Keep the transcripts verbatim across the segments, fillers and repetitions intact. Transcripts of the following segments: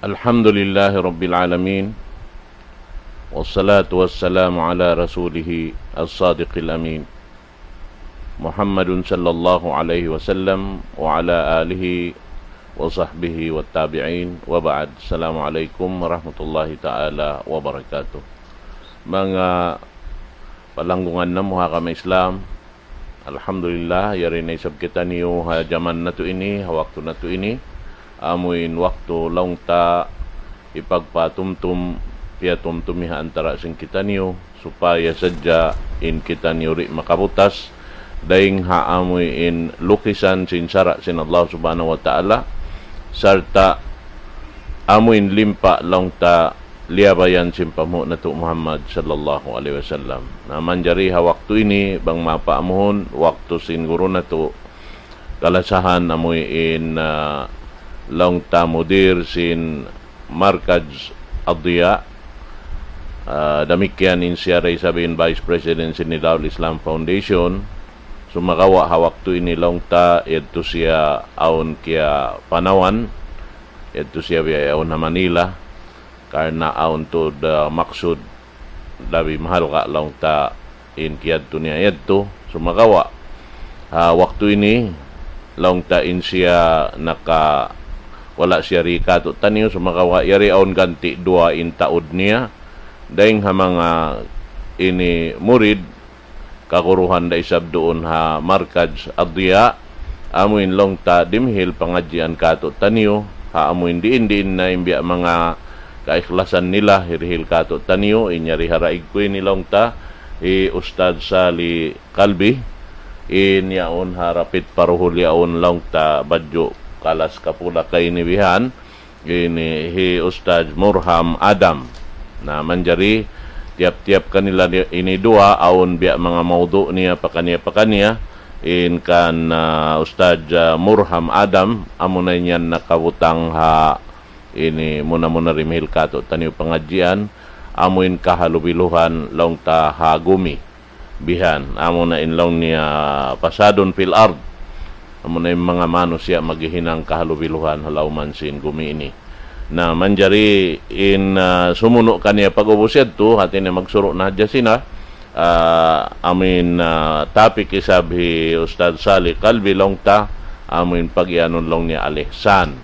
الحمد لله رب العالمين، والصلاة والسلام على رسوله الصادق الأمين، محمد صلى الله عليه وسلم وعلى آله وصحبه والتابعين، وبعد. السلام عليكم ورحمة الله تعالى وبركاته. Manga palanggungan namu' ha agama Islam, alhamdulillah, yari na isab kitaniyu ha jaman natu' ini, ha waktu natu' ini. Amu in waktu laung ta hipagpatumtum, piyatumtumi ha antara' sin kitaniyu, supaya sadja in kitaniyu di' makabutas dayn ha amu in lukisan sin sara' sin Allah Subhanahu wa Ta'ala, sarta' amu in limpa laung ta liyabayan sin panghu' natu' Muhammad sallallahu alayhi wasallam. Na manjari ha waktu ini, bang mapaamuhun, waktu sin guru natu' kalasahan amu in, ah, laung ta mudir sin Markaz Ad-Diya, ah, damikkiyan in siya da isab in Vice President sin Nidaul Islam Foundation. Sumagawa' ha waktu ini laung ta, yadtu siya awn kiyapanawan, yadtu siya biya' yaun ha Manila, karna' awn tuud, ah, maksud labi mahalga' laung ta in kiyadtu niya yadtu. Sumagawa', ha waktu ini, laung ta in siya naka-, wala' siya di katu'taniyu, sumagawa' yari awn ganti' duwa in taud niya. Dayn ha manga ini murid, kaguruhan da isab duun ha Markaz Ad-Diya, amu in laung ta dimihil pangadjian katu'taniyu, ha amu in diin-diin na in biya' manga kaikhlasan nila hirihil katu'taniyu, in yari ha raig ku ini laung ta, hi Ustadz Sali Kalbi, in yaun ha rapit pa duhul yaun laung ta badju' kalas kapula kayni bihan, ini hi Ustadz Murham Adam. Na, manjari tiyap-tiyap kanila di-, ini duwa, awn biya' manga mawdu' niya pakaniya-pakaniya, in kan, ah, Ustadz, ah, Murham Adam, amuna in yan nakabutang ha ini muna-muna dimihil katu'taniyu pangadjian, amu in kahalubiluhan laung ta ha gumi. Bihan, amuna in laung niya fasadun fil ard. Amuna in manga manusiya' maghihinang kahalubiluhan ha lawm sin gumi ini. Na manjari in, ah, sumunu' kaniya pag'ubus yadtu, hati niya magsuru' na hadja sila, ah, amu in, ah, topic isab hi Ustadz Sali Kalbi laung ta, amu in pag-iyanun laung niya al-ihsan.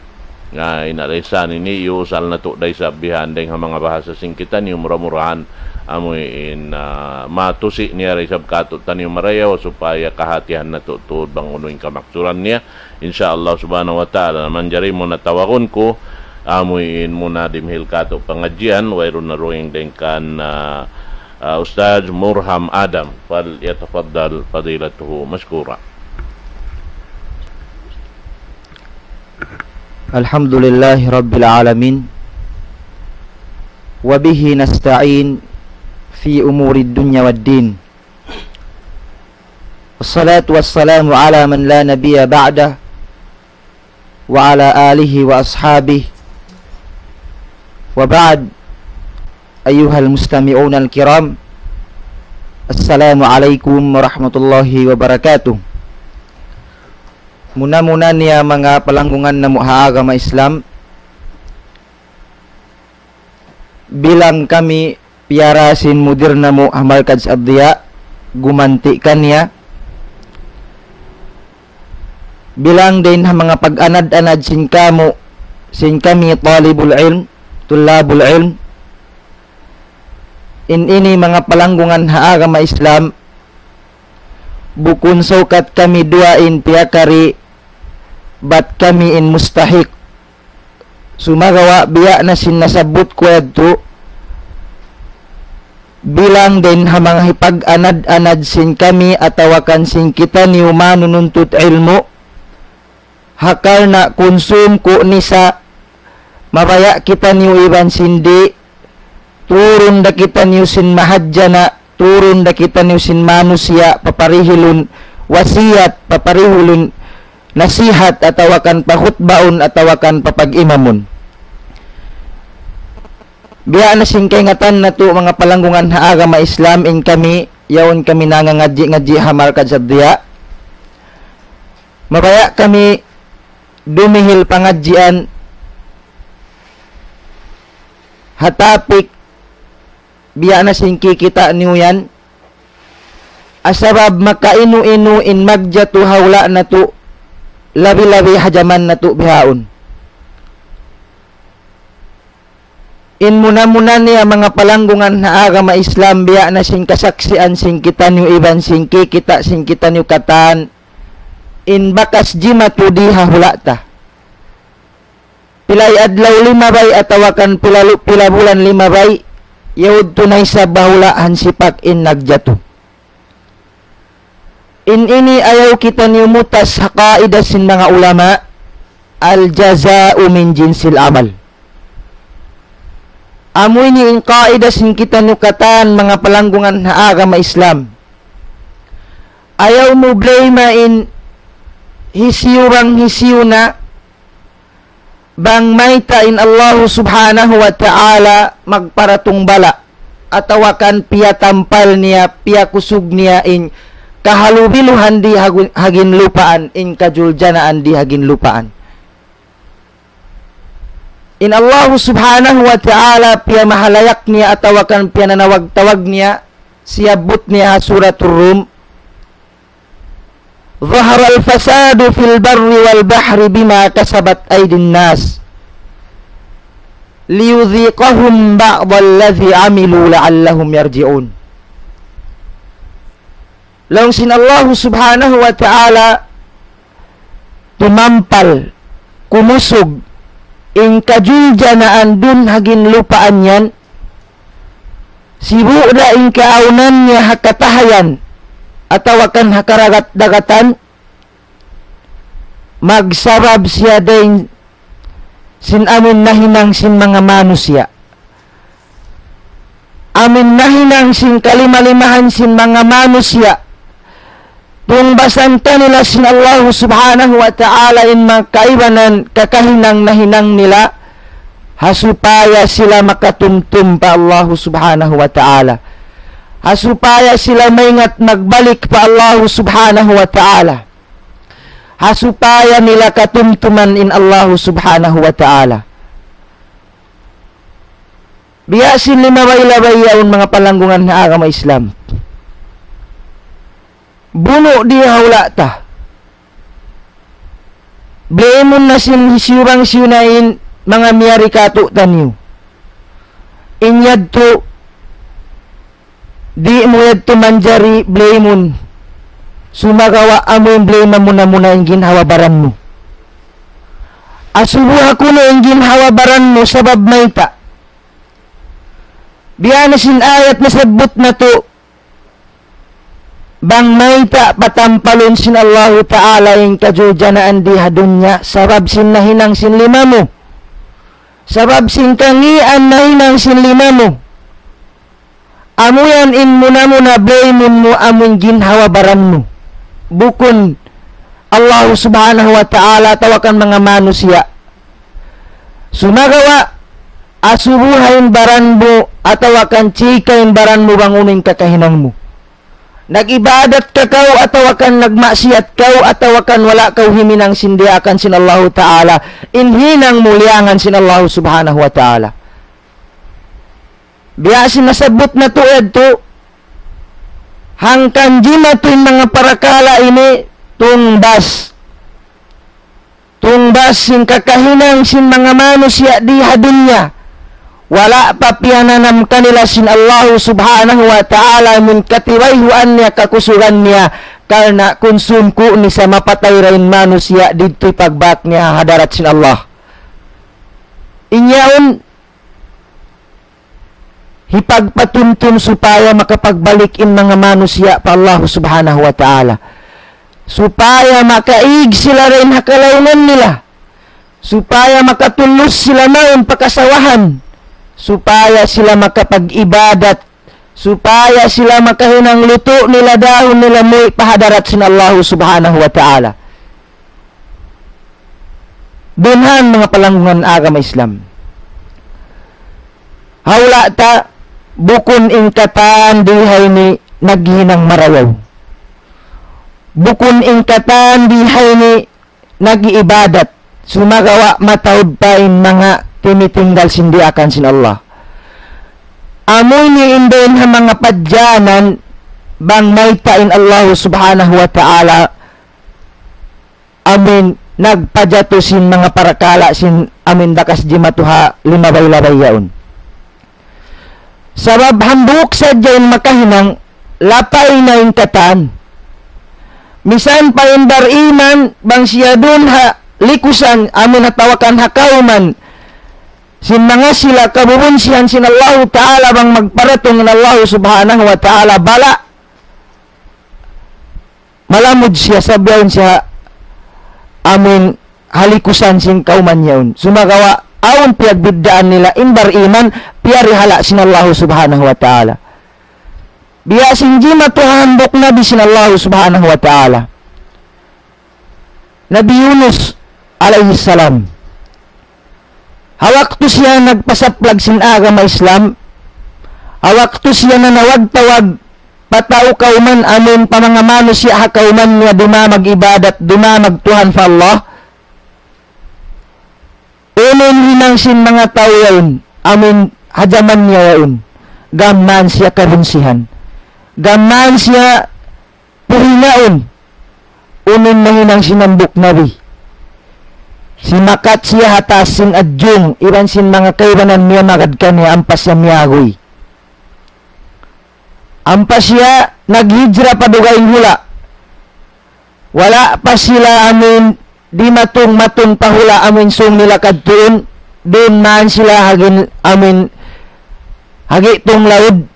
Na in al-ihsan ini, iyusal natu' da isab bihan dayn ha manga bahasa sin kitaniyu, mura-murahan amu in, ah, matusi niya da isab katu'taniyu marayaw supaya kahatihan natu' tuud bang unu in kamaksuran niya. Insya Allah Subhanahu wa Ta'ala, manjari muna tawagun ku, amu in muna dimihil katu' pangadjian, wayruun na dugaing dayn kan, ah, ah, Ustadz Murham Adam. فليتفضل فضيلته مشكورا. الحمد لله رب العالمين، وبه نستعين في أمور الدنيا والدين. والصلاة والسلام على من لا نبي بعده، وعلى آله وأصحابه، وبعد. أيها المستمعون الكرام، السلام عليكم ورحمة الله وبركاته. Muna-muna niya manga palanggungan namu' ha agama Islam, bilang kami piyara sin mudir namu' ha Markaz Ad-Diya, gumanti' kaniya, bilang dayn ha manga pag-anad-anad sin kamu, sin kami talibul ilm, tullabul ilm, in ini manga palanggungan ha agama Islam, bukun saukat kami duwa in piyakari, bat kami in mustahik. Sumagawa' biya' na sin nasabbut ku yadtu, bilang dayn ha manga hipag-anad-anad sin kami atawa kan sin kitaniyu manununtut ilmu', ha karna' kunsum ku nisa', mabaya' kitaniyu iban sin di', turun da kitaniyu sin mahadjana', turun da kitaniyu sin manusiya', paparihilun wasiyat, paparihilun nasihat, atawa kan pakhutbaun, atawa kan papag-imamun. Biya' na sin kaingatan natu' manga palanggungan ha agama Islam, in kami, yaun kami nangangadji'-ngadji' ha Markaz Ad-Diya. Mabaya' kami dumihil pangadjian ha topic biya' na sin kikita' niyu yan, sabab makainu-inu in magjatu ha hula' natu', labi-labi ha jaman natu' bihaun. In muna-muna niya manga palanggungan ha agama Islam, biya' na sin kasaksian sin kitaniyu iban sin kikita' sin kitaniyu katan, in bakas jimatu di ha hula' ta. Pilay adlaw limabay atawa kan pila lu-, pila bulan limabay, yaun tunay sa bahula' hansipak in nagjatu. In ini ayaw kitaniyu mutas ha kaidah sin manga ulama, الجزاء من جنس العمل. Amu ini in kaidah sin kitaniyu katan manga palanggungan ha agama Islam. Ayaw mu blame in hisiyu bang hisiyu na, bang mayta' in Allahu Subhanahu wa Ta'ala magparatung bala', atawa kan piyatampal niya, piyakusug niya in kahalubiluhan di ha gu-, ha ginlupaan, in kajuljanaan di ha ginlupaan. In Allahu Subhanahu wa Ta'ala piyamahalayak niya atawa kan piyananawag-tawag niya, siyabbut niya ha Suratul Rum, ظهر الفساد في البر والبحر بما كسبت أيدي الناس ليذيقهم بعض الذي عملوا لعلهم يرجعون. Laung sin Allahu Subhanahu wa Ta'ala, tumampal, kumusug, in kajuljanaan dun ha ginlupaan yan, sibu' da in kaawnan niya ha katahayan, atawa kan ha karagat-dagatan, magsabab siya dayn sin amun nahinang sin manga manusiya'. Amun nahinang sin kalima-limahan sin manga manusiya'. Tungbasan kanila sin Allahu Subhanahu wa Ta'ala in manga kaibanan kakahinang nahinang nila, ha supaya sila makatumtum pa Allahu Subhanahu wa Ta'ala. Ha supaya sila maingat magbalik pa Allahu Subhanahu wa Ta'ala. Ha supaya nila katumtuman in Allahu Subhanahu wa Ta'ala. Biya' sin limabay-labay yaun manga palanggungan ha agama Islam. Bunu' di ha hula' ta. Blame-un na sin hisiyu bang hisiyu na in manga miyari katu'taniyu. In yadtu, di' mu yadtu manjari blame-un. Sumagawa' amu in blame muna-muna in ginhawa-baran mu. Asubuha kunu' in ginhawa-baran mu sabab mayta'. Biya' na sin ayat nasabbut natu', bang mayta' patampalun sin Allahu Ta'ala in kajuljanaan di ha dunya, sabab sin nahinang sin lima mu. Sabab sin kangīan nahinang sin lima mu. Amu yan in muna-muna blame-un mu amun ginhawa-baran mu. Bukun Allahu Subhanahu wa Ta'ala atawa kan manga manusiya'. Sumagawa', asubuha in baran mu, atawa kan chika in baran mu bang unu in kakahinang mu. Nag-ibadat ka kaw, atawa kan nagmaksiyat kaw, atawa kan wala' kaw himinang sin diyaakan sin Allahu Ta'ala, in hinang mu liyangan sin Allahu Subhanahu wa Ta'ala. Biya' sin nasabbut natu' yadtu, hangkan jimatu in manga parakala' ini tungbas. Tungbas sin kakahinang sin manga manusiya' di ha dunya. Wala' pa piyananam kanila sin Allahu Subhanahu wa Ta'ala amun katibayhuan niya kakusugan niya. Karna' kunsum ku ni sa mapatay da in manusiya' didtu pagbak niya ha hadarat sin Allah. In yaun, hipagpatumtum supaya makapagbalik in manga manusiya' pa Allahu Subhanahu wa Ta'ala. Supaya makaig sila dayn ha kalaungan nila. Supaya makatulus sila mawn pa kasawahan. Supaya sila makapag-ibadat. Supaya sila makahinang lutu' nila, dahun nila muwi' pa hadarat sin Allahu Subhanahu wa Ta'ala. Dunhan manga palanggungan agama Islam. Ha hula' ta, bukun in katan di ha ini naghihinang marayaw. Bukun in katan di ha ini nag-iibadat. Sumagawa' mataud pa in manga timitinggal sin diyaakan sin Allah. Amu ini in dayn ha manga padjānan bang mayta' in Allahu Subhanahu wa Ta'ala, amuin nagpajatu sin manga parakala' sin amuin bakas jimatu ha limabay-labay yaun. Sabab hambuuk sadja in makahinang lapay na in katan. Misan pa in bariman, bang siya duun ha likusan, amuin ha tawakan ha kawman, sin manga sila kabubunsihan sin Allahu Ta'ala bang magparatung in Allahu Subhanahu wa Ta'ala bala', malamud siya, sabiyaun siya amuin ha likusan sin kawman yaun. Sumagawa', awn piyagbiddaan nila in bariman, piyarihala' sin Allahu Subhanahu wa Ta'ala. Biya' sin jimatu ha hambuuk nabi sin Allahu Subhanahu wa Ta'ala. Nabi Yunus alayhi salam. Ha waktu siya nagpasaplag sin agama Islam, ha waktu siya nanawag-tawag pa tau kawman amuin pa manga manusiya' ha kawman niya dumā mag-ibadat, dumā magtuhan pa Allah, unu in hinang sin manga tau yaun, amuin ha jaman niya yaun, gām mān siya kabunsihan. Gām mān siya puhinaun. Unu in nahinang sin hambuuk nabi? Simakat siya ha taas sin adjung, iban sin manga kaibanan miyamagad kaniya ampa siya miyaguy. Ampa siya naghijra pa dugaing hula'. Wala' pa sila amuin dimatung-matung pa hula' amuin sūng nila kadtuun, duun mān sila ha gin-, amuin ha gi'tung laud.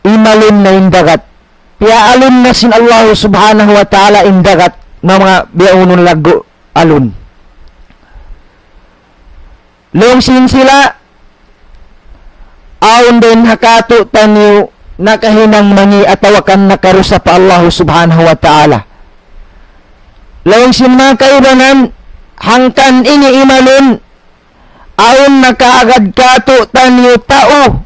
Imalun na in dagat. Piyaalun na sin Allahu Subhanahu wa Ta'ala in dagat, manga biya' unu in laggu' alun. Laung sin sila, awn dayn ha katu'taniyu nakahinang mangi' atawa kan nakarusa pa Allahu Subhanahu wa Ta'ala. Laung sin manga kaibanan, hangkan ini imalun, awn nakaagad katu'taniyu tau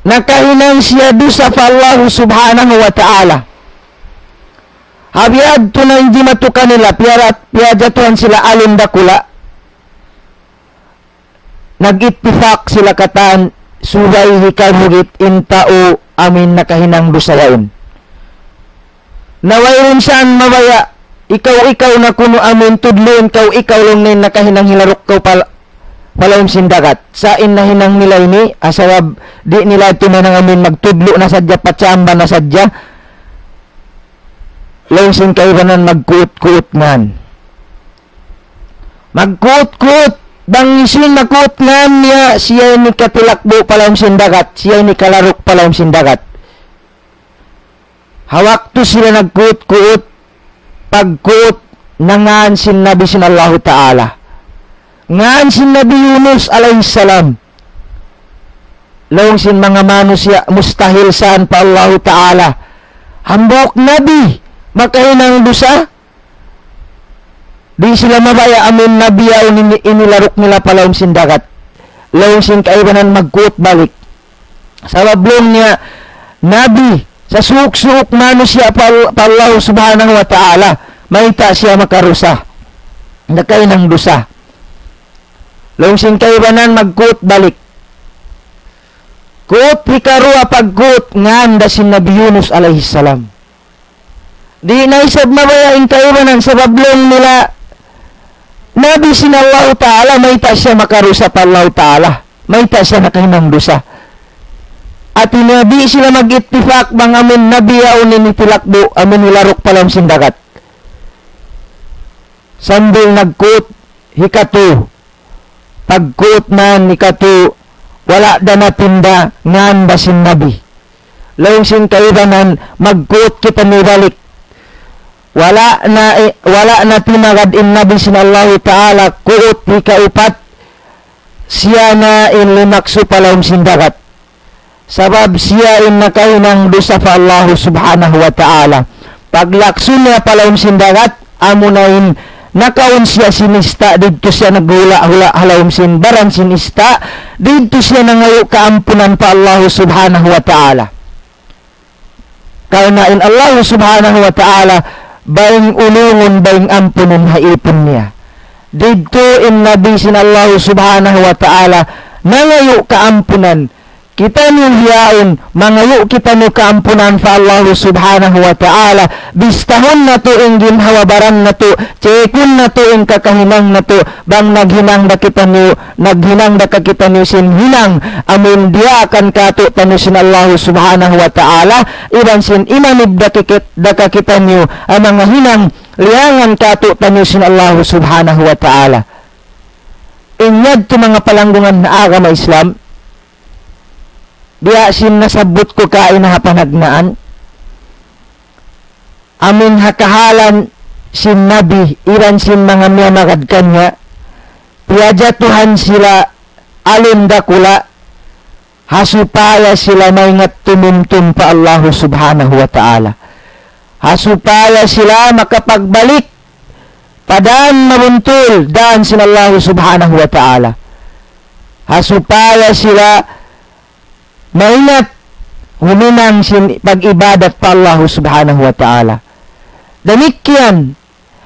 nakahinang siya dusa pa Allahu Subhanahu wa Ta'ala. Ha biya' yadtu na in jimatu kanila, piyara-, piyajatuhan sila alun dakula'. Nag-ittifak sila katan, subay hikahugit in tau amuin nakahinang dusa yaun. Na wayruun sa mabaya', ikaw-ikaw na kunu' amuin tudluun kaw, ikaw laung niya in nakahinang hilaruk kaw pa, pa lawm sin dagat. Sa' in nahinang nila ini, ha sabab di' nila tuminang amuin magtudlu' na sadja, patsamba na sadja. Laung sin kaibanan magkuut-kuut ngan. Magkuut-kuut, bang hisiyu in makuut ngan niya, siya ini katilakbu' pa lawm sin dagat, siya ini kalaruk pa lawm sin dagat. Ha waktu sila nagkuut-kuut, pagkuut, ngan sin Nabi sin Allahu Ta'ala. Ngan sin Nabi Yunus alayhi salam. Laung sin manga manusiya', mustahil saan pa Allahu Ta'ala. Hambuuk nabi, makahinang dusa, di' sila mabaya' amuin nabi yaun ini, inilaruk nila pa lawm sin dagat. Laung sin kaibanan magkuut balik. Sabab laung niya, nabi, sasuuk-suuk manusiya' pa, pa Allahu Subhanahu wa Ta'ala, mayta' siya makarusa. Nakahinang dusa. Laung sin kaibanan magkuut balik. Kuut hikaruwa pagkuut ngan da sin Nabi Yunus alayhi salam. Di' na isab mabaya' in kaibanan sabab laung nila nabi sin Allahu Ta'ala, mayta' siya makarusa pa Allahu Ta'ala, mayta' siya nakahinang dusa. Hāti niya di' sila mag-ittifak bang amuin nabi yaun ini tilakbu', amuin hilaruk pa lawm sin dagat. Sambil nagkuut hikatu, pagkuut ngan hikatu, wala' da natinda ngan da sin nabi. Laung sin kaibanan, magkuut kita mibalik. Wala' na, wala' na timagad in nabi sin Allahu Ta'ala, kuut hikaupat, siya na in limaksu pa lawm sin dagat. Sabab siya in nakahinang dusa pa Allahu Subhanahu wa Ta'ala. Paglaksu niya pa lawm sin dagat, amuna in nakaun siya sin ista', didtu siya naghula'-hula' ha lawm sin baran sin ista', didtu siya nangayu' kaampunan pa Allahu Subhanahu wa Ta'ala. Karna' in Allahu Subhanahu wa Ta'ala, bayng ulungun, bayng ampunun ha ipun niya. Didtu in Nabi sin Allahu Subhanahu wa Ta'ala, nangayu' kaampunan. Kitaniyu bihaun, mangayu' kitaniyu kaampunan pa Allahu Subhanahu wa Ta'ala. Bistahun natu' in ginhawa-baran natu', check-un natu' in kakahinang natu', bang naghinang da kitaniyu, naghinang da ka kitaniyu sin hinang amun diyaakan kātu'niyu sin Allahu Subhanahu wa Ta'ala, iban sin imanib da kikit-, da ka kitaniyu, amun manga hinang liyangan kātu'niyu sin Allahu Subhanahu wa Ta'ala. In yadtu manga palanggungan ha agama Islam, biya' sin nasabbut ku kaina ha panagnaan, amun ha kahalan sin Nabi iban sin manga miyamagad kaniya, piyajatuhan sila alun dakula', ha supaya sila maingat tumumtum pa Allahu Subhanahu wa Ta'ala. Ha supaya sila makapagbalik pa dan mabuntul, dan sin Allahu Subhanahu wa Ta'ala. Ha supaya sila maingat huminang sin pag-ibadat pa Allahu Subhanahu wa Ta'ala. Damikkiyan,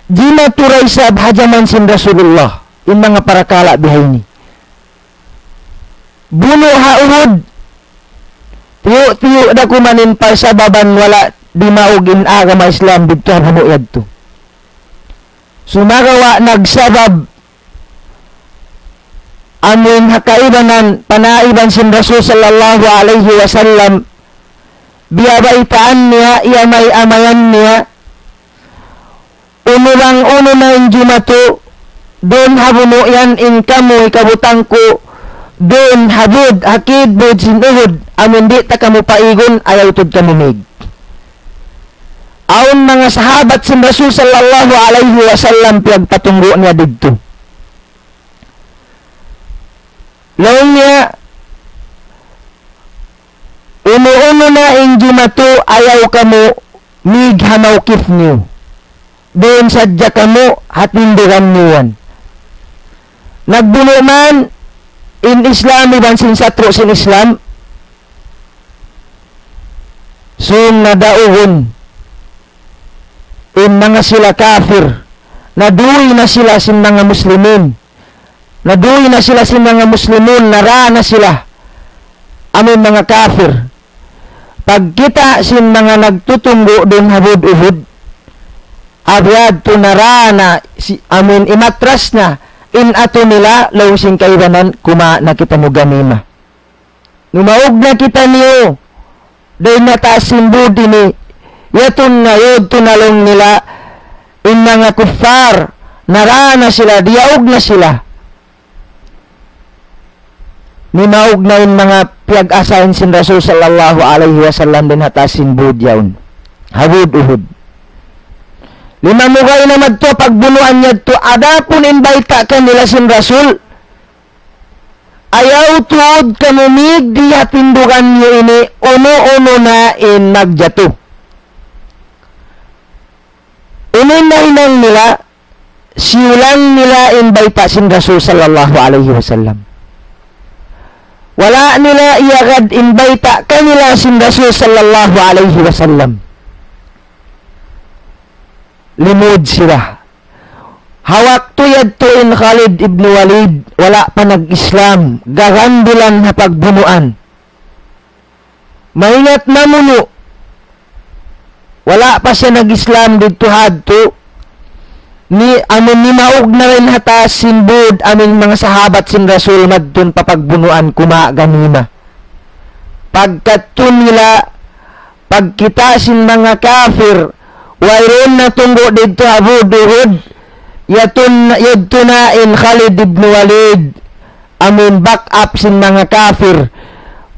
di' na tuud isab ha jaman sin Rasulullah, in manga parakala' bihaini. Bunu' ha Uhud, tiyu'-tiyu' da kuman in parsababan wala' dimaug in agama Islam didtu ha bunu' yadtu. Sumagawa' nagsabab amun ha kaibanan panaiban sin Rasul sallallahu alayhi wasallam, biyabaytaan niya, iyamay-amayan niya, unu bang unu na in jumatu, duun ha bunu' yan in kamu hikabutang ku, duun ha bud, ha kid bud sin Uhud, amun di' ta kamu paigun, ayaw tuud kamu mīg. Awn manga sahabat sin Rasul sallallahu alayhi wasallam piyagpatunggu' niya didtu. Laung niya, unu-unu na in jumatu, ayaw kamu mīg ha mawkif niyu. Duun sadja kamu ha tindugan niyu yan. Nagbunu' man in Islam iban sin satru' sin Islam, sung na daugun in manga sila kafir, naduy na sila sin manga muslimin. Naduy na sila sin manga muslimun, nara na sila amun manga kafir. Pagkita' sin manga nagtutunggu' duun ha bud Uhud, biya' yadtu nara na si-, amun imatras na in atu nila, laung sin kaibanan, kumawa' na kitaniyu ganima. Numaug na kitaniyu dayn ha taas sin bud ini, yadtu na, yadtu na laung nila, in manga kuffar, nara na sila, diyaug na sila. Nimaug na in manga piyag-asahan sin Rasul sallallahu alayhi wasallam dayn ha taas sin bud yaun. Ha bud Uhud. Limamugay na madtu pagbunuan yadtu, adapun in bayta' kanila sin Rasul, ayaw tuud kamu mīg di ha tindugan niyu ini, unu-unu na in magjatu. Unu in nahinang nila, siyulang nila in bayta' sin Rasul sallallahu alayhi wasallam. Wala' nila iyagad in bayta' kanila sin Rasul sallallahu alayhi wasallam. Limud sila. Ha waktu yadtu in Khalid ibn Walid, wala' pa nag-Islam, gagandilan ha pagbunuan. Maingat namunu', wala' pa siya nag-Islam didtu hadtu, ni-, amun nimaug na dayn ha taas sin bud, amun manga sahabat sin Rasul madtu pa pagbunuan kumawa' ganima. Pagkadtu nila, pagkita' sin manga kafir, wayruun na tunggu' didtu ha bud Uhud, yadtu na, yadtu na in Khalid ibn Walid, amun back up sin manga kafir,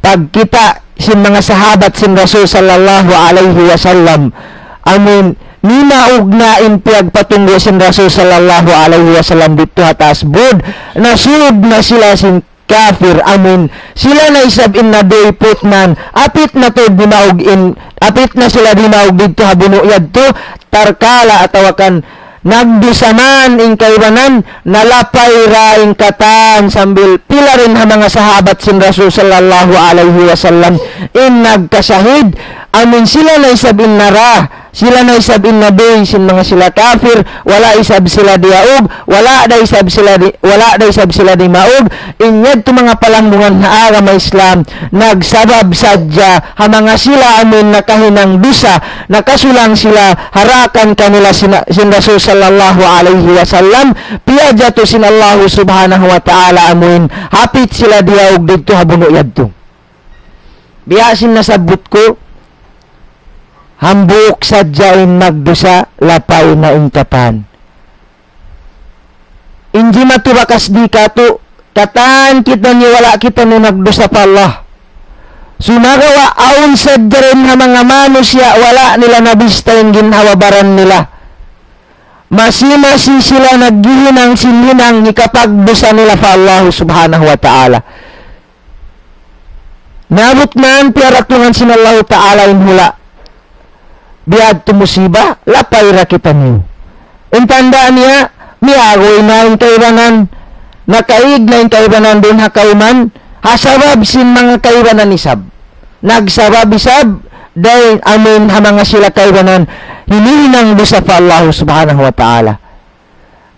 pagkita' sin manga sahabat sin Rasul sallallahu alayhi wasallam, amun nimaug na in piyagpatunggu' sin Rasul sallallahu alayhi wasallam didtu ha taas bud, nasud na sila sin kafir, amun sila na isab in naduy putnan, apit na tuud dimaug in, apit na sila dimaug didtu ha bunu' yadtu, tarkala' atawa kan nagdusa man in kaibanan, nalapay ra in katan sambil pila dayn ha manga sahabat sin Rasul sallallahu alayhi wasallam in nagkasahid, amun sila na isab in nara Sila na isab in nabi sin manga sila kafir, wala' isab sila diyaug, wala' da isab sila di-, wala' da isab sila dimaug, in yadtu manga palanggungan ha agama Islam, nagsabab sadja ha manga sila amuin nakahinang dusa, nakasulang sila ha rakan kanila sina-, sin Rasul sallallahu alayhi wasallam, piyajatu sin Allahu subhanahu wa ta'ala amuin hapit sila diyaug didtu ha bunu' yadtu. Biya' sin nasabbut ku, hambuuk sadja in magdusa, lapay na in katan. In jimatu bakas di' katu', katan kitaniyu wala' kitaniyu nagdusa pa Allah. Sumagawa' awn sadja dayn ha manga manusiya' wala' nila nabista in ginhawa-baran nila. Masi-masi sila naghihinang sin hinang hikapagdusa nila pa Allah subhanahu wa ta'ala. Naabut man piyaratungan sin Allahu Ta'ala in hula'. Biya' yadtu musiba, lapay ra kitaniyu. In tanda' niya, miyagoy na in kaibanan, nakaig na in kaibanan duun ha kawman, ha sabab sin manga kaibanan isab. Nagsabab isab, dayn amuin ha manga sila kaibanan, hinihinang dusa pa Allah subhanahu wa ta'ala.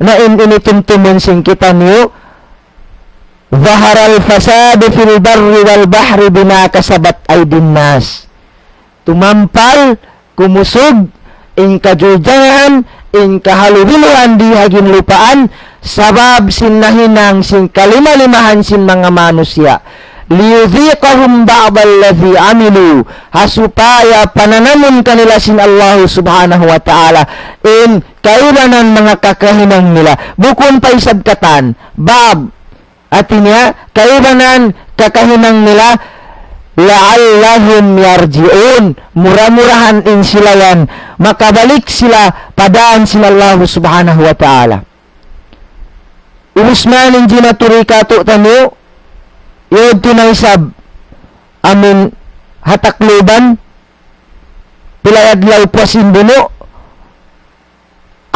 Na in ini tumtumun sin kitaniyu, ظهر الفساد في البر والبحر بما كسبت أيدي الناس. Tumampal, kumusug, in kajuljangan, in kahalubiluhan di ha ginlupaan, sabab sin nahinang sin kalima-limahan sin manga manusiya'. ليذيقهم بعض الذي عملوا. Ha supaya pananamun kanila sin Allahu subhanahu wa ta'ala in kaibanan manga kakahinang nila. Bukun pa isab katan, ba'd. Hati niya, kaibanan kakahinang nila, لعلهم يرجعون. Mura-murahan in sila yan, makabalik sila pa dān sin Allahu subhanahu wa ta'ala. Ubus man in jimatu di' katu' taniyu, yadtu na isab, amuin ha Tacloban, pila adlaw puas in bunu',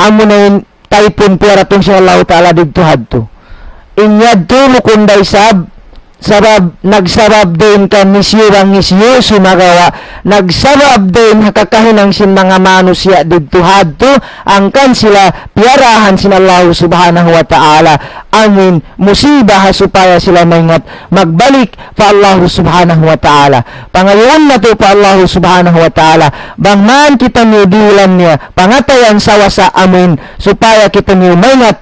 amuna in taypun piyaratung sin Allahu Ta'ala didtu hadtu. In yadtu bukun da isab, sabab, nagsabab dayn kan hisiyu bang hisiyu, sumagawa', nagsabab dayn ha kakahinang sin manga manusiya' didtu hadtu, hangkan sila piyarahan sin Allahu subhanahu wa ta'ala, amuin musiba ha supaya sila maingat magbalik pa Allahu subhanahu wa ta'ala. Pangayuun natu' pa Allahu subhanahu wa ta'ala, bang man kitaniyu dihilan niya pangatayan sawasa amuin, supaya kitaniyu maingat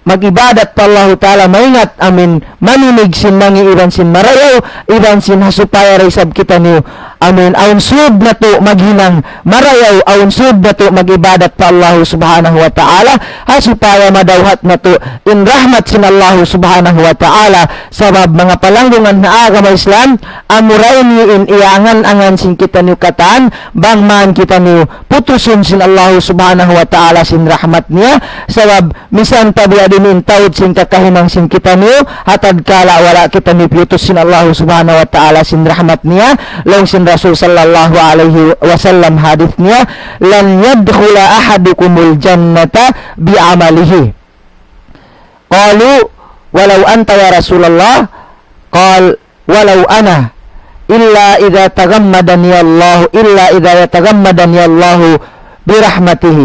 mag-ibadat pa Allahu ta'ala, maingat amuin maninig sin mangi' iban sin marayaw, iban sin ha supaya da isab kitaniyu amuin awn sūd natu' maghinang marayaw, awn sūd natu' mag-ibadat pa Allahu subhanahu wa ta'ala, ha supaya madawhat natu' in rahmat sin Allahu subhanahu wa ta'ala. Sabab manga palanggungan ha agama Islam, amura ini in iyangan-angan sin kitaniyu katan, bang man kitaniyu putusun sin Allahu subhanahu wa ta'ala sin rahmat niya, sabab misan pa biya' diin in taud sin kakahinang sin kitaniyu, ha tadkala wala' kitaniyu piyutus sin Allahu subhanahu wa ta'ala sin rahmat niya, laung sin Rasul sallallahu alayhi wasallam hadith niya, لن يدخل أحدكم الجنة بعمله. قالوا: ولو أنت يا رسول الله؟ قال: ولو أنا، إلا إذا تغمدني الله، إلا إذا يتغمدني الله برحمته.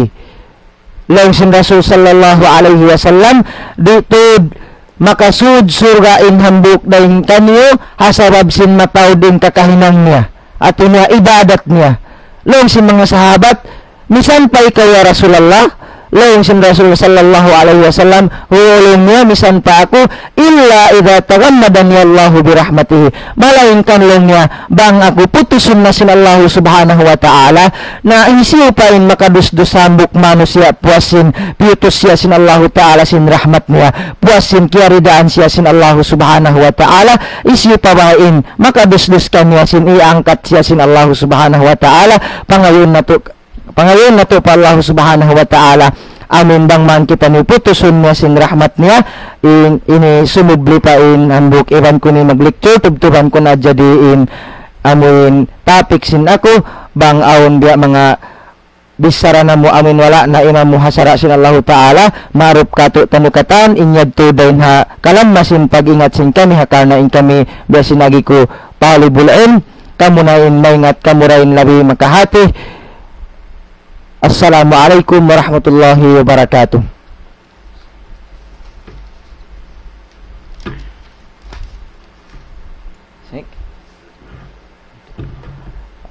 Laung sin Rasul sallallahu alayhi wasallam, di' tuud makasūd surga' in hambuuk dayn kaniyu, ha sabab sin mataud in kakahinang niya, hati niya ibadat niya. Laung sin manga sahabat, misan pa ikaw ya Rasulullah? Laung sin Rasul sallallahu alayhi wasallam, huun laung niya misan pa aku, إلا إذا تغمدني الله برحمته. Malaingkan laung niya, bang aku putusun na sin Allahu subhanahu wa ta'ala, na hisiyu pa in makadusdus hambuuk manusiya' puas sin piyutus siya sin Allahu ta'ala sin rahmat niya, puas sin kiyaridaan siya sin Allahu subhanahu wa ta'ala, hisiyu pa ba in makadusdus kaniya sin iyaangkat siya sin Allahu subhanahu wa ta'ala? Pangayuun natu' Pangayuun natu' pa Allahu subhanahu wa ta'ala, amuin bang man kitaniyu putusun niya sin rahmat niya, in, ini sumubli pa in hambuuk iban ku ini mag-lecture, tubtuban ku na jadi in, amuin topic sin aku, bang awn biya' manga bichara namu' amuin wala' naimamu ha sara' sin Allahu ta'ala, marup katu' taniyu katan, in yadtu dayn ha kalamma sin pag-ingat sin kami, ha karna' in kami biya' sin agi ku talibul ilm, kamu na in maingat, kamu da in labi makahati. Assalamu alaykum warahmatullahi wabarakatuh. Sik.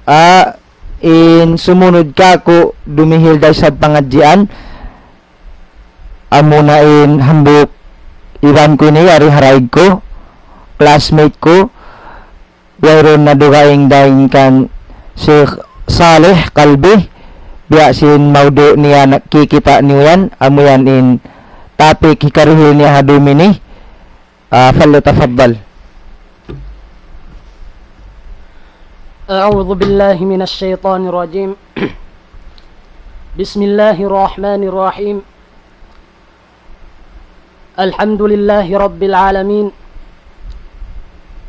Ah, in sumunud kaku' dumihil da isab pangadjian, amuna in hambuuk iban ku ini, yari haraig ku, classmate ku, wayruun na dugaing dayn kan Sheikh Saleh Kalbi, biya' sin mawdu' niya nakikita' niyu yan, amu yan in topic hikarihil niya ha dum ini. Ah, falyatafaddal. أعوذ بالله من الشيطان الرجيم. بسم الله الرحمن الرحيم. الحمد لله رب العالمين.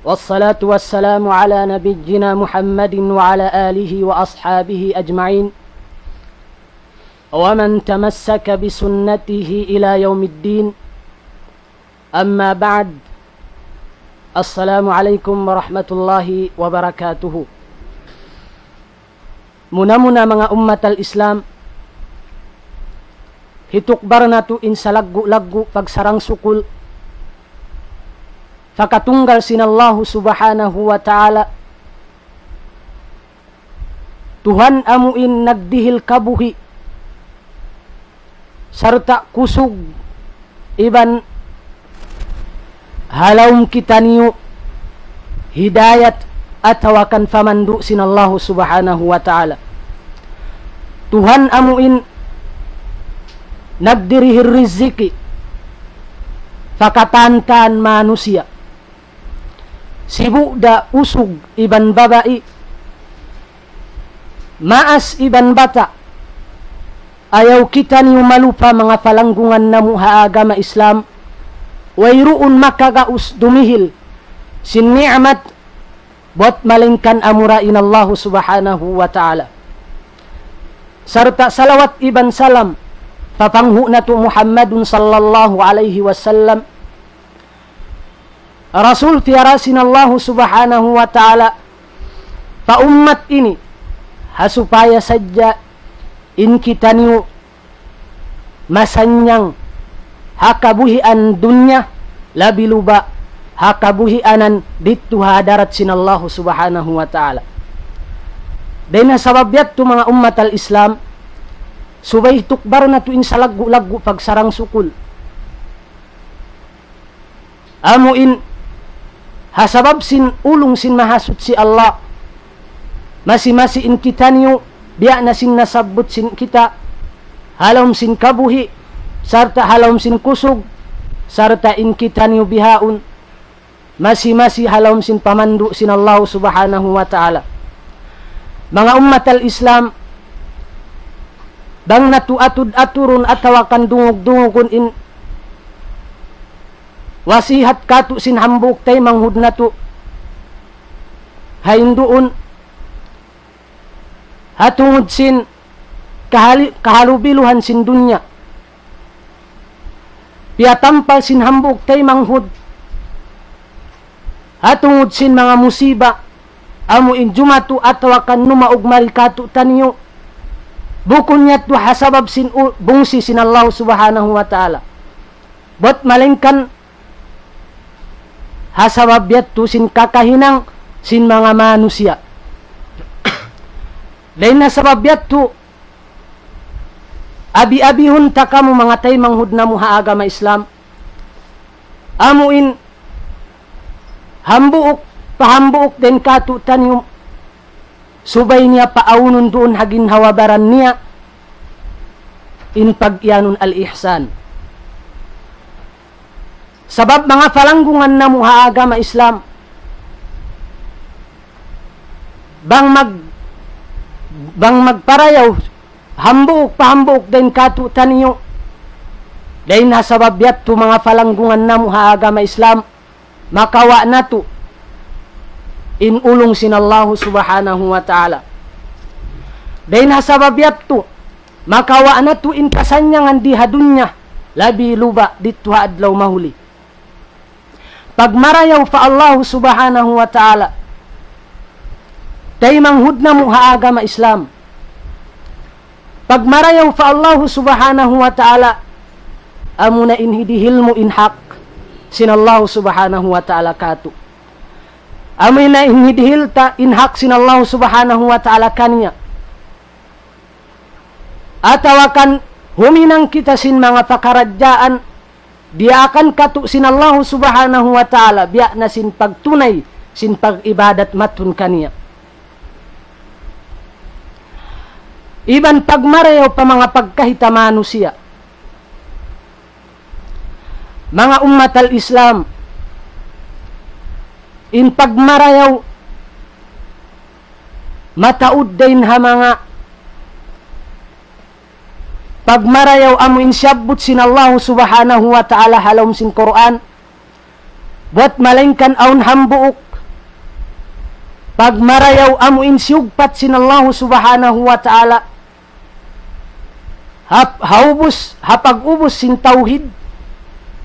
والصلاة والسلام على نبينا محمد وعلى آله وأصحابه أجمعين. ومن تمسك بسنته إلى يوم الدين. أما بعد. السلام عليكم ورحمة الله وبركاته. Muna-muna manga ummat al-Islam, hitukbal natu' in salaggu'-laggu' pagsarang-sukul pa katunggal sin Allahu Subhanahu wa Ta'ala, Tuhan amu in nagdihil kabuhi' sarta' kusug iban ha lawm kitaniyu hidayat atawa kan pamandu' sin Allahu Subhanahu wa Ta'ala. Tuhan amu in nagdirihil riziki pa katan-katan manusiya'. Sibu' da usug iban babai, maas iban bata'. Ayaw kitaniyu malupa manga palanggungan namu' ha agama Islam, wayruun makagaus dumihil sin ni'mat buwat malaingkan amura in Allahu Subhanahu wa Ta'ala. Sarta' salawat iban salam pa panghu' natu' Muhammadun sallallahu alayhi wasallam, Rasul piyara sin Allahu Subhanahu wa Ta'ala pa ummat ini, ha supaya sadja in kitaniyu masannyang ha kabuhian dunya, labi luba ha kabuhianan didtu ha hadarat sin Allahu Subhanahu wa Ta'ala. Dayn ha sabab yadtu manga ummat al-Islam, subay tukbal natu' in salaggu'-laggu' pagsarang-sukul. Amu in ha sabab sin ulung sin Mahasuchi Allah, masi-masi in kitaniyu, biya' na sin nasabbut sin kita, ha lawm sin kabuhi', sarta' ha lawm sin kusug, sarta' in kitaniyu bihaun, masi-masi ha lawm sin pamandu' sin Allahu Subhanahu wa Ta'ala. Manga ummat al-Islam, bang natu' atud-aturun atawa kan dungug-dungugun in wasihat katu' sin hambuuk taymanghud natu' ha hinduun, ha tungud sin kahali-, kahalubiluhan sin dunya. Piyatampal sin hambuuk taymanghud ha tungud sin manga musiba, amu in jumatu atawa kan numaug mari katu'taniyu, bukun yadtu ha sabab sin u-, bungsi sin Allah Subhanahu wa Ta'ala. Bat malaingkan ha sabab yadtu sin kakahinang sin manga manusiya'. Dayn ha sabab yadtu, abi-abihun ta kamu manga taymanghud namu' ha agama Islam. Amu in hambuuk pa hambuuk dayn katu'taniyu, subay niya paawnun duun ha ginhawa-baran niya in pag-iyanun al-ihsan. Sabab manga palanggungan namu' ha agama Islam, bang mag-, bang magparayaw hambuuk pa hambuuk dayn katu'taniyu, dayn ha sabab yadtu manga palanggungan namu' ha agama Islam, makawa' natu' in ulung sin Allahu Subhanahu wa Ta'ala. Dayn ha sabab yadtu, makawa' natu' in kasannyangan di ha dunya, labi luba didtu ha adlaw mahuli. Pagmarayaw pa Allahu Subhanahu wa Ta'ala, taymanghud namu' ha agama Islam, Pagmarayaw pa Allahu Subhanahu wa Ta'ala, amuna in hidihil mu in hak sin Allahu Subhanahu wa Ta'ala kātu'. Amuna in hidihil ta in hak sin Allahu Subhanahu wa Ta'ala kaniya. Atawa kan huminang kita sin manga pakaradjaan diyaakan kātu' sin Allahu Subhanahu wa Ta'ala, biya' na sin pagtunay sin pag-ibadat matun kaniya. Iban pagmarayaw pa manga pagkahi ta manusiya'. Manga ummat al-Islam, in pagmarayaw mataud dayn ha manga pagmarayaw amu in siyabbut sin Allahu Subhanahu wa Ta'ala ha lawm sin Qur'an. Buwat malaingkan awn hambuuk pagmarayaw amu in siyugpat sin Allahu Subhanahu wa Ta'ala. Ha, ha ubus, ha pag-ubus sin tawhid,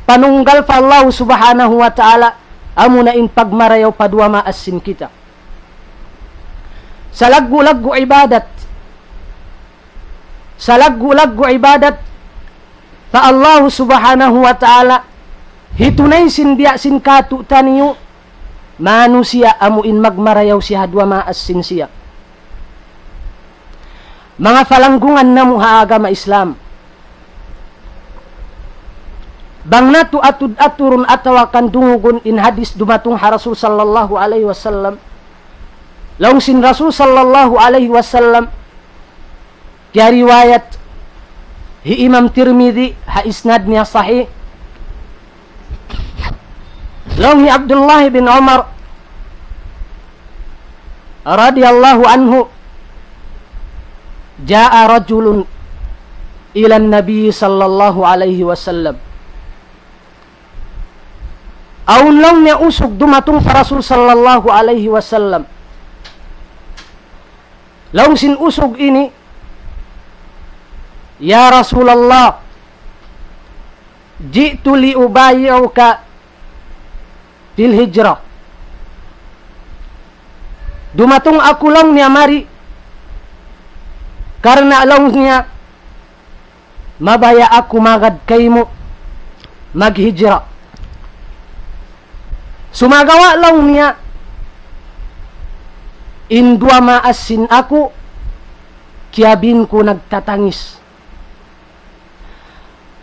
panunggal pa Allahu Subhanahu wa Ta'ala, amuna in pagmarayaw pa duwa maas sin kita. Salaggu'-laggu' ibadat, salaggu'-laggu' ibadat pa Allahu Subhanahu wa Ta'ala, hitunay sin biya' sin kātu'niyu, manusiya' amu in magmarayaw siya ha duwa maas sin siya. Manga palanggungan namu' ha agama Islam, bang natu' atud-aturun atawa kan dungugun in hadis dumatung ha Rasul sallallahu alayhi wasallam, laung sin Rasul sallallahu alayhi wasallam, kiyariwayat hi Imam Tirmidhi ha isnad niya sahih. Laung hi Abdullah bin Umar radiyallahu anhu, جاء رجل إلى النبي صلى الله عليه وسلم. Awn laung niya usug dumatung pa Rasul sallallahu alayhi wasallam. Laung sin usug ini, يا رسول الله، جئت لأبايعك في الهجرة. Dumatung aku laung niya mari, karna' laung niya, mabaya' aku magad kaymu maghijra. Sumagawa' laung niya, in duwa maas sin aku, kiyabin ku nagtatangis.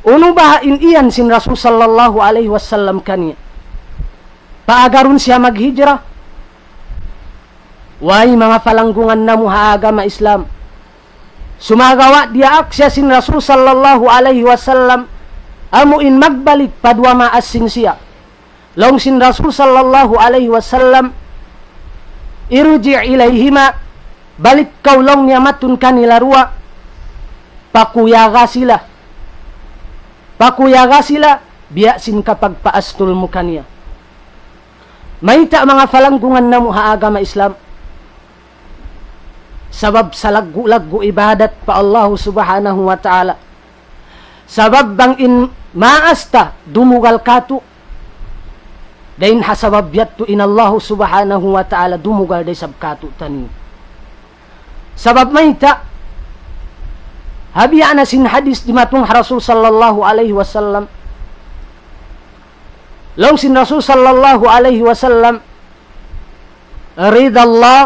Unu baha' in iyan sin Rasul sallallahu alayhi wasallam kaniya? Paagarun siya maghijra? Way, manga palanggungan namu' ha agama Islam, sumagawa' diyaak siya sin Rasul sallallahu alayhi wasallam, amu in magbalik pa duwa maas sin siya. Laung sin Rasul sallallahu alayhi wasallam, ارجع إليهما, balik kaw laung niya matun kanila duwa, pakuyaga sila. Pakuyaga sila, biya' sin kapagpaastul mu kaniya. Mayta', manga palanggungan namu' ha agama Islam? Sabab salaggu'-laggu' ibadat pa Allahu Subhanahu wa Ta'ala. Sabab bang in maas ta dumugal kātu', dayn ha sabab yadtu in Allahu Subhanahu wa Ta'ala dumugal da isab kātu'niyu. Sabab mayta', ha biya' na sin hadis dimatung ha Rasul sallallahu alayhi wasallam. Laung sin Rasul sallallahu alayhi wasallam, رضا الله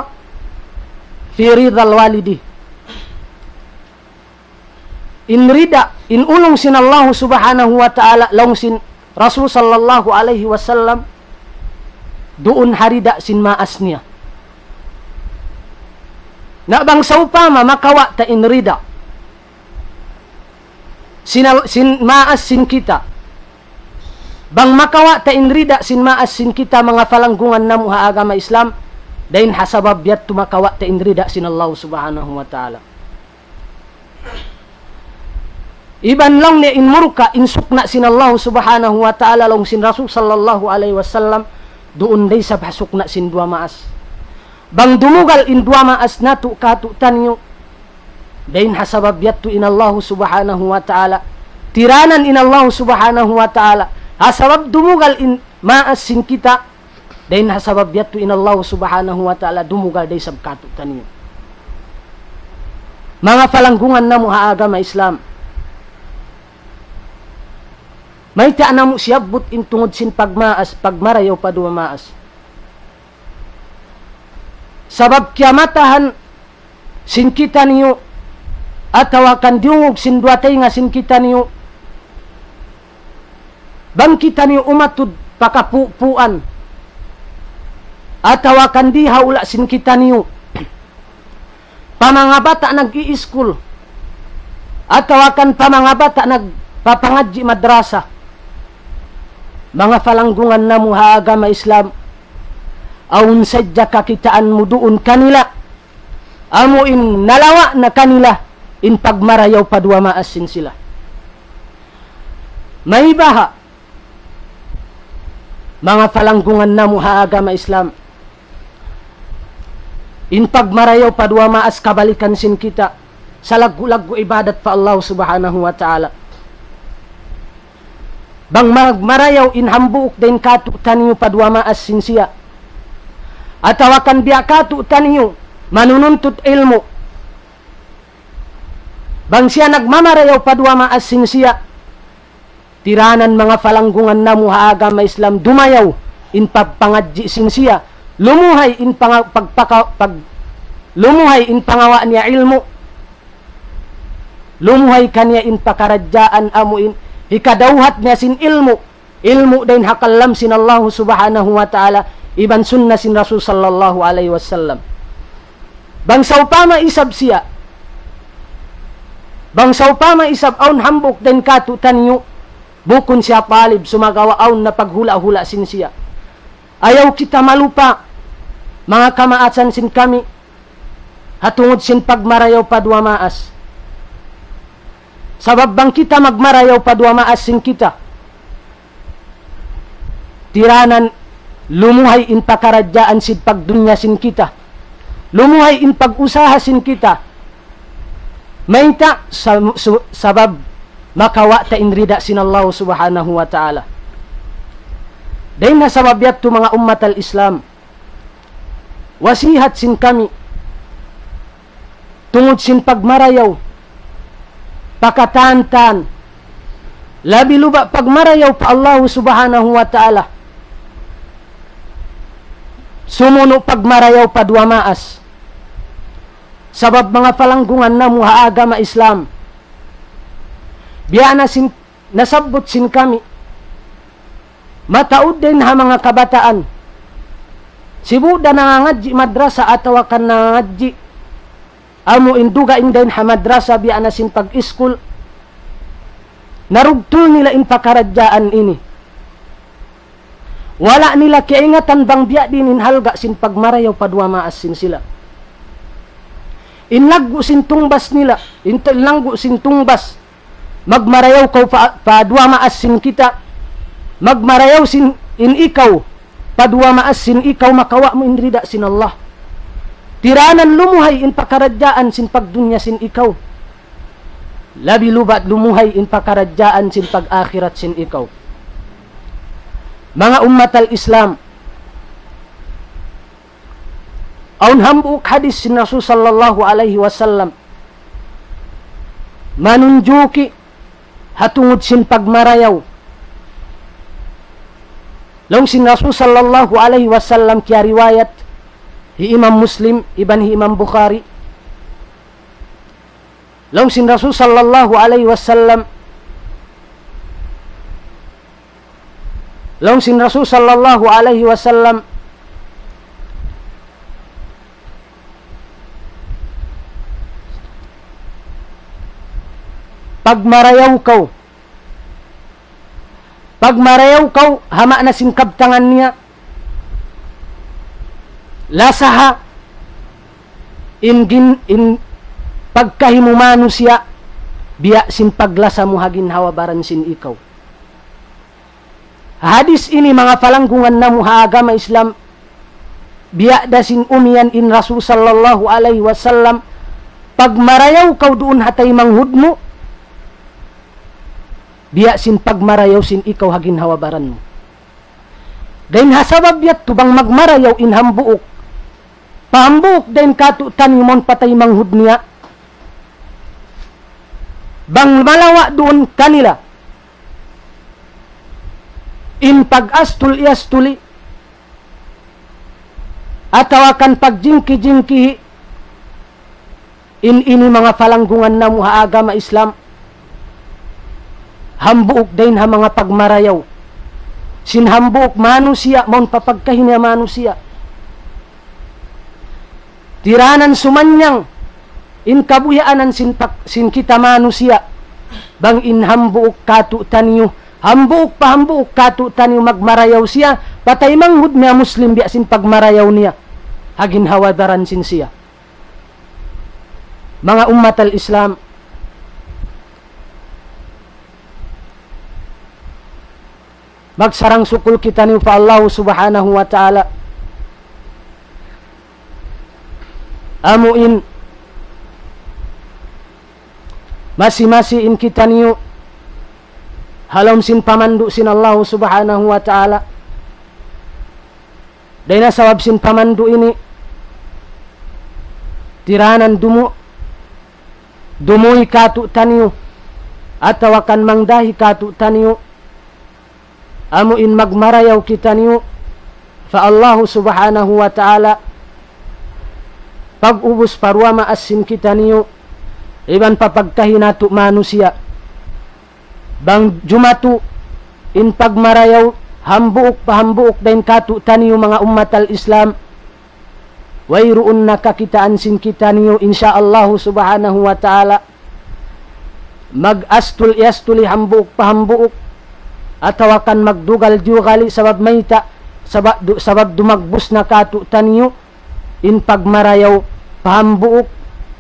في رضا الوالدين. In rida, in ulung sin Allahu Subhanahu wa Ta'ala, laung sin Rasul sallallahu alayhi wasallam, duun ha rida sin maas niya. Na bang sawpama makawa' ta in rida sin, sin maas sin kita, bang makawa' ta in rida sin maas sin kita, manga palanggungan namu' ha agama Islam, dayn ha sabab yadtu makawa' ta in rida sin Allahu Subhanahu wa Ta'ala. Iban laung niya in murka, in sukna' sin Allahu Subhanahu wa Ta'ala, laung sin Rasul sallallahu alayhi wasallam, duun da isab ha sukna' sin duwa maas. Bang dumugal in duwa maas natu' kātu'niyu, dayn ha sabab yadtu in Allahu Subhanahu wa Ta'ala, tiranan in Allahu Subhanahu wa Ta'ala, ha sabab dumugal in maas sin kita, dayn ha sabab yadtu in Allahu Subhanahu wa Ta'ala dumugal da isab kātu'niyu. Manga palanggungan namu' ha agama Islam. Mayta' namu' siyabbut in tungud sin pagmaas, pagmarayaw pa duwa maas. Sabab kiyamatahan sin kitaniyu, atawa kan diyungug sin duwa taynga sin kitaniyu, bang kitaniyu umatud pa kapupuan, atawa kan di' ha hula' sin kitaniyu, pa manga bata' nag-iiskul, atawa kan pa manga bata' nagpapangadji' madrasa. Manga palanggungan namu' ha agama Islam, awn sadja kakitaan mu duun kanila, amu in nalawa' na kanila in pagmarayaw pa duwa maas sin sila. Maybaha', manga palanggungan namu' ha agama Islam, in pagmarayaw pa duwa maas kabalikan sin kita, salaggu'-laggu' ibadat pa Allah Subhanahu wa Ta'ala. Bang magmarayaw in hambuuk dayn kātu'niyu pa duwa maas sin siya, atawa kan biya' kātu'niyu manununtut ilmu', bang siya nagmamarayaw pa duwa maas sin siya, tiranan manga palanggungan namu' ha agama Islam, dumayaw in pagpangadji' sin siya, lumuhay in panga-, pagpaka-, pag-, lumuhay in pangawa' niya ilmu', lumuhay kaniya in pakaradjaan amu in hikadawhat niya sin ilmu', ilmu' dayn ha kalam sin Allah Subhanahu wa Ta'ala, iban sunna sin Rasul sallallahu alayhi wasallam. Bang sawpama isab siya, bang sawpama isab awn hambuuk dayn kātu'niyu, bukun siya talib, sumagawa' awn na paghula'-hula' sin siya. Ayaw kita malupa, manga kamaasan sin kami, ha tungud sin pagmarayaw pa duwa maas. Sabab bang kita magmarayaw pa duwa maas sin kita, tiranan lumuhay in pakaradjaan sin pagdunya sin kita. Lumuhay in pag-usaha sin kita. Mayta'? Sa-, su-, sabab makawa' ta in rida sin Allah Subhanahu wa Ta'ala. Dayn ha sabab yadtu, manga ummat al-Islam, wasihat sin kami, tungud sin pagmarayaw, pakatantan, labi luba' pagmarayaw pa Allahu Subhanahu wa Ta'ala, sumunu' pagmarayaw pa duwa maas. Sabab manga palanggungan namu' ha agama Islam, biya' na sin nasabbut sin kami, mataud dayn ha manga kabataan, sibu' da nangangadji' madrasa atawa kan nangangadji' amu in dugaing dayn ha madrasa, biya' na sin pag-iskul, narugtul nila in pakaradjaan ini. Wala' nila kaingatan bang biya' diin in halga' sin pagmarayaw pa duwa maas sin sila. In laggu' sin tungbas nila, in t-, laggu' sin tungbas, magmarayaw kaw pa, pa duwa maas sin kita, magmarayaw sin in ikaw, pa duwa maas sin ikaw, makawa' mu in rida sin Allah. Tiranan lumuhay in pakaradjaan sin pagdunya sin ikaw. Labi luba' lumuhay in pakaradjaan sin pag-akhirat sin ikaw. Manga ummat al-Islam, awn hambuuk hadis sin Rasul sallallahu alayhi wasallam manunjuki ha tungud sin pagmarayaw. Laung sin Rasul sallallahu alayhi wasallam, kiyariwayat hi Imam Muslim iban hi Imam Bukhari. Laung sin Rasul sallallahu alayhi wasallam, laung sin Rasul sallallahu alayhi wasallam, pagmarayaw kaw. Pagmarayaw kaw, ha maana sin kabtangan niya, lasaha in gin-, in pagkahi mu manusiya', biya' sin paglasa mu ha ginhawa-baran sin ikaw. Hadis ini, manga palanggungan namu' ha agama Islam, biya' da sin umiyan in Rasul sallallahu alayhi wasallam, pagmarayaw kaw duun ha taymanghud mu, biya' sin pagmarayaw sin ikaw ha ginhawa-baran mu. Dayn ha sabab yadtu, bang magmarayaw in hambuuk, pa hambuuk dayn kātu'niyu mawn pa taymanghud niya, Bang malawa' duun kanila in pag-astul-iyastuli atawa kan pagjingki-jingkihi, in ini manga palanggungan namu' ha agama Islam, hambuuk dayn ha manga pagmarayaw sin hambuuk manusiya', mawn pa pagkahi niya manusiya'. Tiranan sumanyang in kabuyaanan sin pak-, sin kita manusiya', bang in hambuuk kātu'niyu, hambuuk pa hambuuk kātu'niyu magmarayaw siya, patay manghud niya Muslim biya' sin pagmarayaw niya ha ginhawa-baran sin siya. Manga ummat al-Islam, magsarang-sukul kitaniyu pa Allah Subhanahu wa Ta'ala. Amu in masi-masi in kitaniyu ha lawm sin pamandu' sin Allah Subhanahu wa Ta'ala. Dayn ha sabab sin pamandu' ini, tiranan dumu-, dumuy kātu'niyu atawa kan mangdahi kātu'niyu, amu in magmarayaw kitaniyu pa Allahu Subhanahu wa Ta'ala, pag-ubus pa duwa maas sin kitaniyu, iban pa pagkahi natu' manusiya'. Bang jumatu in pagmarayaw hambuuk pa hambuuk dayn kātu'niyu manga ummat al-Islam, wayruun na kakitaan sin kitaniyu, insya Allahu Subhanahu wa Ta'ala, mag-astul-iyastuli hambuuk pa hambuuk, atawa kan magdugal-dugali sabab mayta', sabab du-, sabab dumagbus na kātu'niyu in pagmarayaw pa hambuuk,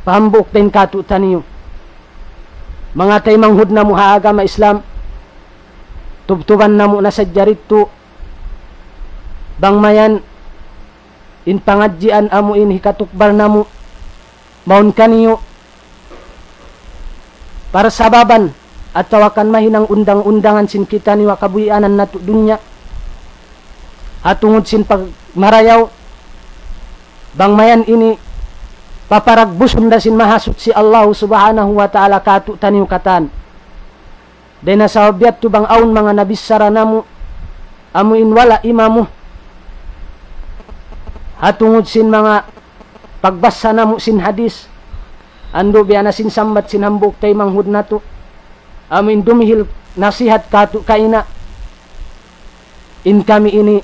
pa hambuuk dayn kātu'niyu. Manga taymanghud namu' ha agama Islam, tubtuban namu' na sadja yadtu, bang mayan in pangadjian amu in hikatukbal namu', mawn kaniyu parsababan atawa kan mahinang undang-undangan sin kitaniyu ha kabuhianan natu' dunya. Ha tungud sin pagmarayaw, bang mayan ini paparagbusun da sin Mahasuchi Allahu Subhanahu wa Ta'ala kātu'niyu katan. Dayn ha sabab yadtu bang awn manga nabichara namu', amu in wala' imamu, ha tungud sin manga pagbasa namu' sin hadis, andu' biya' na sin sambat sin hambuuk taymanghud natu', amu in dumihil nasihat kātu' kaina, in kami ini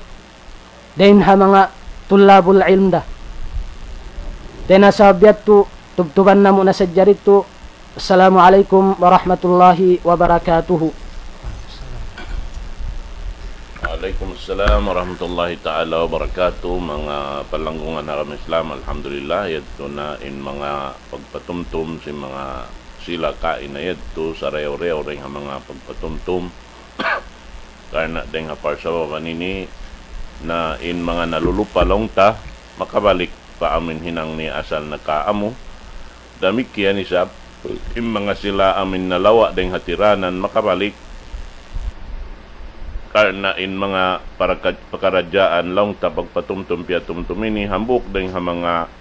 dayn ha manga tullabul ilm da. Dayn ha sabab yadtu, tubtuban namu' na sadja yadtu. Assalamu alaykum warahmatullahi wabarakatuh. Wa alaykum assalam warahmatullahi ta'ala wabarakatuh. Manga palanggungan ha agama Islam, alhamdulillah, yadtu na in manga pagpatumtum sin manga sila kaina yadtu, sarayaw-rayaw dayn ha manga pagpatumtum. Karna' dayn ha parsababan ini na in manga nalulupa laung ta, makabalik pa amu in hinang niya asal nakaamu. Damikkiyan isab, in manga sila amu in nalawa' dayn ha tiranan makabalik. Karna' in manga paraka-, pakaradjaan laung ta pagpatumtum piyatumtum ini, hambuuk dayn ha manga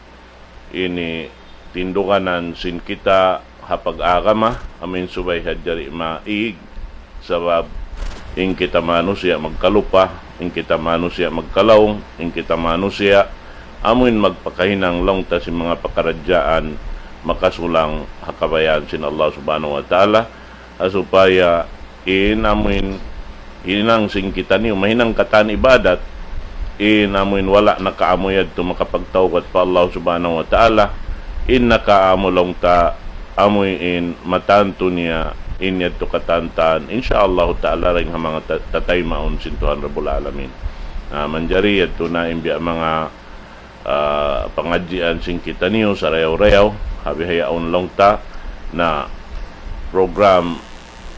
ini tinduganan sin kita ha pag-agama, amu in subay hadjari maig, sabab in kita manusiya' magkalupa, in kita manusiya' magkalaung, in kita manusiya' amu in magpakahinang laung ta sin manga pakaradjaan makasulang ha kabayaan sin Allah Subhanahu wa Ta'ala, ha supaya in amu in hinang sin kitaniyu, mahinang katan ibadat, in amu in wala' nakaamu yadtu makapagtawbat pa Allah Subhanahu wa Ta'ala, in nakaamu laung ta, amu in matantu niya, in yadtu katantan, insya Allah Ta'ala, dayn ha manga ta-, tataymaun sin Tuhan Rabbul Alamin. Na, manjari yadtu na in biya' manga ah, pangadjian sin kitaniyu sarayaw-rayaw, ha bihaun laung ta na program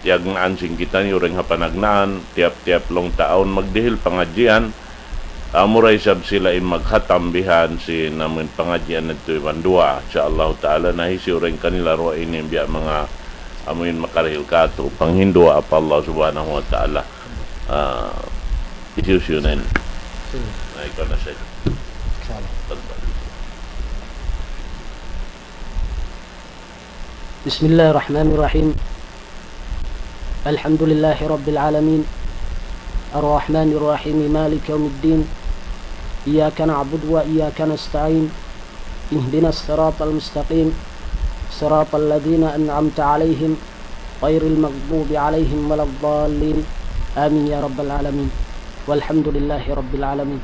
tiyagnaan sin kitaniyu dayn ha panagnaan, tiyap-tiyap laung ta awn magdihil pangadjian, ah, amura isab sila in maghatam bihan sin amu in pangadjian yadtu iban duwaa. Insya Allah Ta'ala, na hisiyu dayn kanila duwa ini biya' manga amu in makarihil kātu', panghinduwaa pa Allah Subhanahu wa Ta'ala. Ah, hisiyu-siyu na ini. Sige. Na, ikaw na, Sheikh. Insya Allah. Tafadhal. بسم الله الرحمن الرحيم. الحمد لله رب العالمين، الرحمن الرحيم، مالك يوم الدين، إياك نعبد وإياك نستعين، اهدنا الصراط المستقيم، صراط الذين أنعمت عليهم، غير المغضوب عليهم ولا الضالين، آمين يا رب العالمين، والحمد لله رب العالمين.